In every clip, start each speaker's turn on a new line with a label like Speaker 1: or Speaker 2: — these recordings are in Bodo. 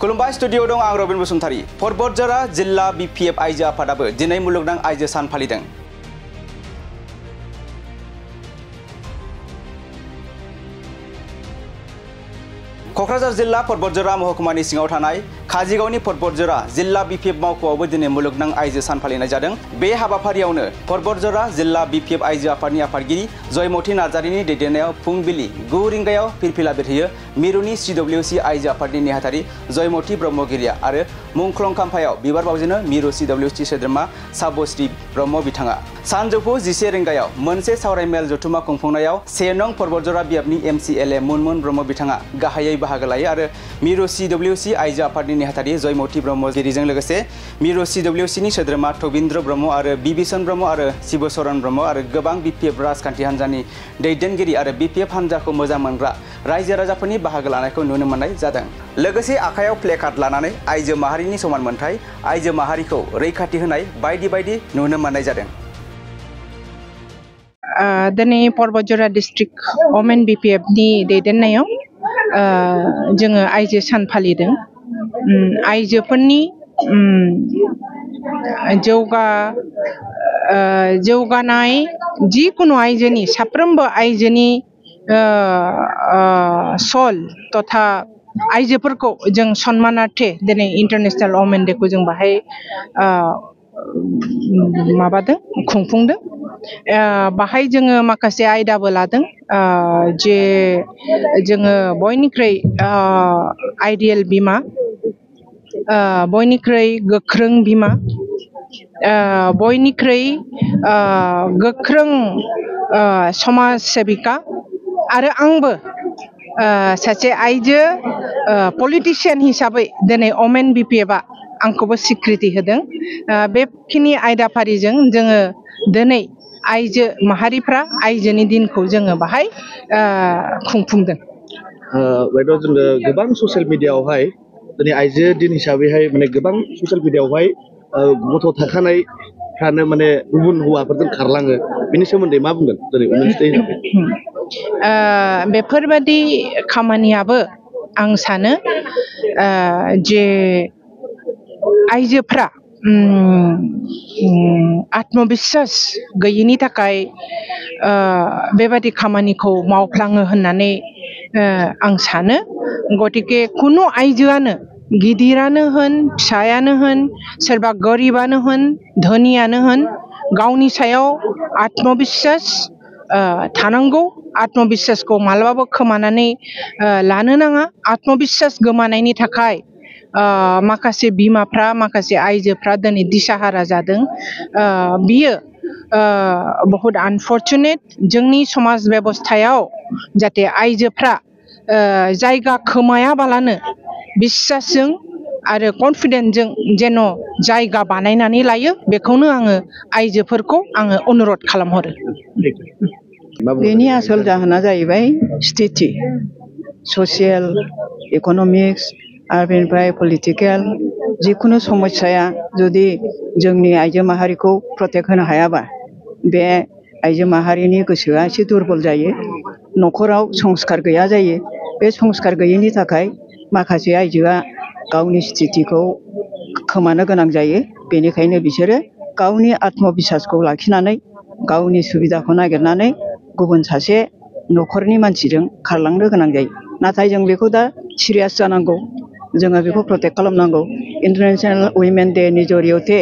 Speaker 1: खुलुमबाय स्टुडिअ दं आं रबिन बसुमतारी। परबतजरा जिल्ला BPF आइजो आफादाबो दिनै मुलुगनां आइजो सान फालिदों। कक्राझार जिल्ला परबतजरा महकुमानि सिङाव थानाय काजिगावनि परबतजरा जिल्ला BPF मावख'आवबो दिनै मुलुगनां आइजो सान फालिनाय जादों। बे हाबाफारियावनो परबतजरा जिल्ला BPF आइजो आफादनि आफादगिरि जयमती नार्जारिनि दैदेननायाव फुंबिलि 9 रिंगायाव फिरफिला बेरहैयो मिरुनि CWC आइजो आफादनि नेहाथारि जयमती ब्रह्मगिरिया आरो मुंख्लं खाम्फायाव बिबार बावजेनो मिरु CWC सोद्रोमा साबश्री ब्रह्म बिथाङा। सानजौफु 11 रिंगायाव मोनसे सावरायमेल जथुमा खुंफुंनायाव 1 नं परबतजरा बियाबनि MCLA मुनमुन ब्रह्म बिथाङा गाहायै बाहागो लायो आरो मिरु CWC आइजो आफादनि नेहाथारि जयमती ब्रह्मगिरिजों लोगोसे मिरु CWCनि सोद्रोमा थबिन्द्र ब्रह्म आरो बिबिसन ब्रह्म आरो शिबचरण ब्रह्म आरो गोबां BPF राजखान्थि हान्जानि दैदेनगिरि आरो BPF हान्जाखौ मोजां मोनग्रा रायजो राजाफोरनि बाहागो लानायखौ नुनो मोननाय जादों। लोगोसे आखायाव प्लेकार्ड लानानै आइजो माहारिनि समान मोनथाय आइजो माहारिखौ रैखाथि होनाय बायदि बायदि नुनो मोननाय जादों।
Speaker 2: दिनै परबतजरा डिस्ट्रिक्ट वमेन BPF नि दैदेननायाव जोङो आइजो सान फालिदों। आइजोफोरनि जौगानाय जिकुनु आइजोनि साफ्रोमबो आइजोनि सल तथा आइजोफोरखौ जों सन्मानार्थे दिनै इन्टारनेशनेल वमेन डे खौ जों बाहाय खुंफुंदों। बाहाय जोङो माखासे आयदाबो लादों जे जोङो बयनिख्रुइ आइडियेल बिमा, बयनिख्रुइ गोख्रों बिमा, बयनिख्रुइ गोख्रों समाज सेबिका आरो आंबो सासे आइजो पलिटिशियान हिसाबै दिनै वमेन BPF आ आंखौबो स्वीकृति होदों। बेखिनि आयदाफारिजों जोङो दिनै आइजो माहारिफ्रा आइजोनि दिनखौ जोङो बाहाय खुंफुंदों।
Speaker 3: बेथ' जोङो गोबां ससियेल मिडियायावहाय दिनै आइजो दिन हिसाबैहाय माने गोबां ससियेल मिडियायावहाय गथ' थाखानायफ्रानो माने गुबुन हौवाफोरजों खारलाङो बेनि सोमोन्दै मा बुंगोन दिनै वमेन्स डे हिसाबै?
Speaker 2: बेफोरबादि खामानियाबो आं सानो जे आइजोफ्रा आत्मबिश्वास गैयिनि थाखाय बेबादि खामानिखौ मावफ्लाङो होननानै आं सानो। गतिके कुनु आइजोआनो गिदिरानो होन फिसायानो होन सोरबा गरिबानो होन धोनियानो होन गावनि सायाव आत्मबिश्वास थानांगौ। आत्मबिश्वासखौ मालाबाबो खोमानानै लानो नाङा। आत्मबिश्वास गोमानायनि थाखाय माखासे बिमाफ्रा माखासे आइजोफ्रा दिनै दिसाहारा जादों। बियो बहुत आनफर्चुनेट। जोंनि समाज बेबस्थायाव जाहाथे आइजोफ्रा जायगा खोमायाबालानो बिश्वासजों आरो कनफिडेन्सजों जेन' जायगा बानायनानै लायो बेखौनो आङो आइजोफोरखौ आङो अनुरद खालामहरो।
Speaker 4: बेनि आसल जाहोना जाहैबाय स्थिति ससियेल इक'नमिक्स आरो बेनिफ्राय पलिटिकेल जिखुनु समस्याया जुदि जोंनि आइजो माहारिखौ प्रटेक्ट होनो हायाबा बे आइजो माहारिनि गोसोआ एसे दुरबल जायो, न'खराव संस्कार गैया जायो। बे संस्कार गैयैनि थाखाय माखासे आइजोआ गावनि स्थितिखौ खोमानो गोनां जायो। बेनिखायनो बिसोरो गावनि आत्मबिश्वासखौ लाखिनानै गावनि सुबिदाखौ नागिरनानै गुबुन सासे न'खरनि मानसिजों खारलांनो गोनां जायो। नाथाय जों बेखौ दा सिरियास जानांगौ, जोङो बेखौ प्रटेक्ट खालामनांगौ। इन्टारनेशनेल उइमेन डे नि जरियथे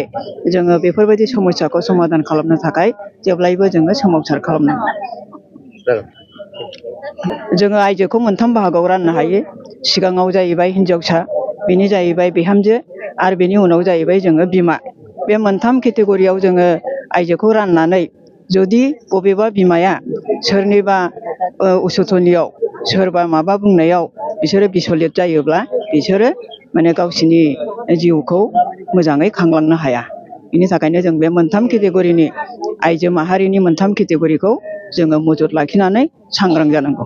Speaker 4: जोङो बेफोरबायदि समस्याखौ समाधान खालामनो थाखाय जेब्लायबो जोङो सोमावसार खालामनांगौ। जोङो आइजोखौ मोनथाम बाहागोआव राननो हायो। सिगाङाव जाहैबाय हिन्जावसा, बेनि जाहैबाय बिहामजो आरो बेनि उनाव जाहैबाय जोङो बिमा। बे मोनथाम केटेगरियाव जोङो आइजोखौ राननानै जुदि बबेबा बिमाया सोरनिबा उसुथनियाव सोरबा माबा बुंनायाव बिसोरो बिसलित जायोब्ला बिसोरो माने गावसिनि जिउखौ मोजाङै खांलांनो हाया। बेनि थाखायनो जों बे मोनथाम केटेगरिनि आइजो माहारिनि मोनथाम केटेगरिखौ जोङो मजुत लाखिनानै सांग्रां जानांगौ।